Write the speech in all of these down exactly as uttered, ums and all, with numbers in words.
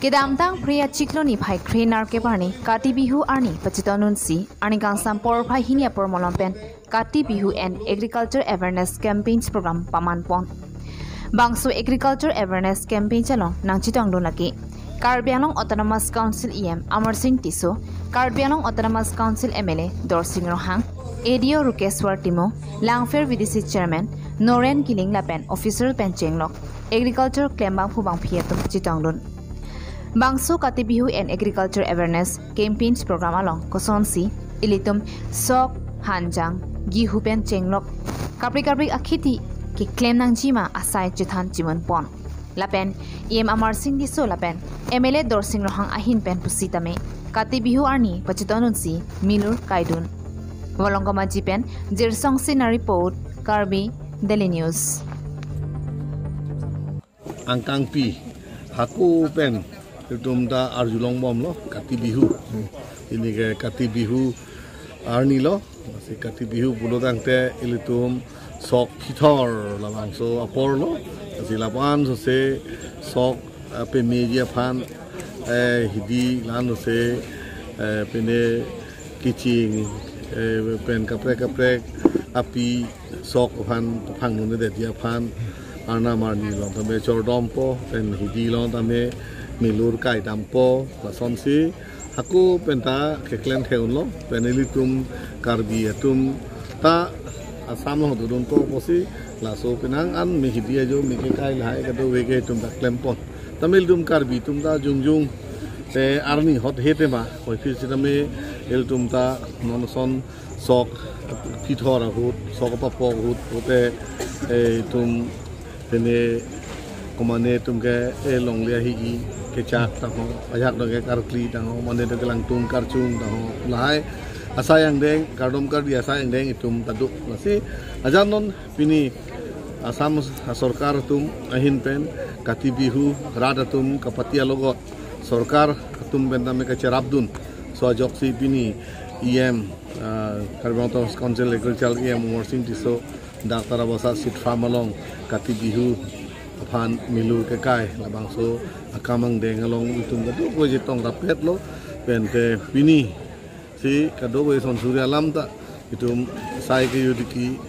Kedamtang Phre achiklo niphai kre nerkep arni Kati Bihu arni pachetondunsi arni kangsam porphai hini apor malom pen Kati Bihu and Agriculture Awareness Campaigns Program pamanpon. Bangso Agriculture Awareness Campaign along nangchetongdun lake Karbi Anglong Autonomous Council E M Amarsing Tisso, Karbi Anglong Autonomous Council M L A Dorsing Ronghang, A D O Rukeswar Timung, Langpher V D C Chairman Noren Killing lapen officer pen chenglok agriculture klembangphu bangphi atum chetongdun. Bangso Kati Bihu and Agriculture Awareness Campaigns Program along kosonsi ilitum sok, hanjang, gehu pen chenglok kaprek kaprek akheti keklem nangjima asai chethan chimunpon. Lapen E M Amarsing Tisso lapen M L A Dorsing Ronghang ahin pen pusitame Kati Bihu arni pachetondunsi milur kaidun. Volongkom Aji pen Jirsong Sina report, Karbi Daily News. Angkangpi hako pen itum ta arjulongbomlo Kati Bihu. Ini ke Kati Bihu arni lo, si Kati Bihu pulo tangte ilitum sok phithor labangso apor lo, si lapu-an sose sok, eh, pemeji aphan, eh, hidi la-an sose, eh, pine keching, eh, pen kaprek kaprek api sok aphan phangdunde dia aphan arnam arni along tame chordompo, pen hidi along tame milur kaidampo, lasonsi hako pen ta keklem theunlo, pen ilitum Karbi atum ta Assam along dodunpo pusi laso penang an me hidi ajo me kekai lahai kadokave ke itum ta klempon. Tame ilitum Karbi atum ta jongjong te arni hot he tema, koiphit sitame ilitum ta non ason sok phithor ahut, sok papok ahut, pote, eh, itum tene komane itum ke, eh, longle ahi kechak tangho, ajak dong ke karkli tangho, mane dong ke langtung karchung tangho, lahai asai angdeng, kardom kardi asai angdeng itum ta do. Lasi ajan non pini Assam sorkar atum ahin pen Kati Bihu rat atum kapati alogot sorkar atum pen tame kacherapdun. So ajoksi pini E M, ah, Karbi Anglong Autonomous Council Agriculture E M Amarsing Tisso dak Tarabasa Seed Farm along Kati Bihu aphan milur kekai labangso akam angdeng along itum kadokave chetong rapetlo, pen te pini si kadokave son suri alam ta itum sai ke yu tiki,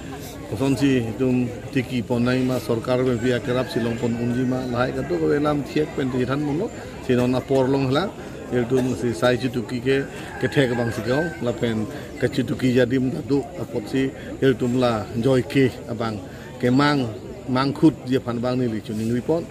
kosonsi itum tikipon nangji ma, sorkar pen pi akerap si longpon unji ma, lahai kadokave alam thiek pen ti than mulo, si non apor long hala, itum si sai chituki ke, kethek abang si kong, lapen kachituki adim ta do, apotsi itum la joike abang kemang mangkhutji aphan abang neli chiningripon.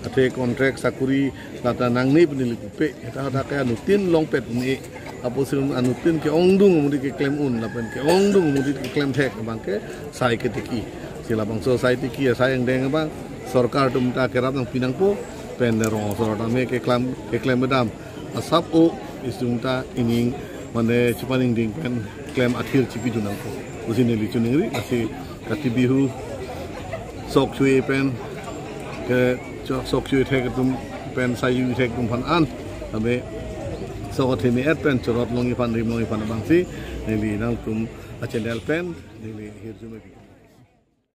Athe contract sakuri lata nangne pen neli pupe. Eta ta ke anuttin longpet ni. Apotsi anuttin ke-ongdung mudi keklem un lapen ke-ongdung mudi keklem thek abang ke sai ketiki. Si labangso sai tiki asai angdeng abang sorkar atum ta kerap nangpi nangpo, pen rong asor tame keklem, keklem bedam asap o itum ta ining mane chupaningding pen klem athir chipidun nangpo pusi neli chiningri. Lasi Kati Bihu sok chui pen ke sok chui thek atum pen sai chui thek atum aphan an tame sok athimi et pen chorot longji aphan rim longji aphan abang si neli nangtum a channel pen neli hirjume pi.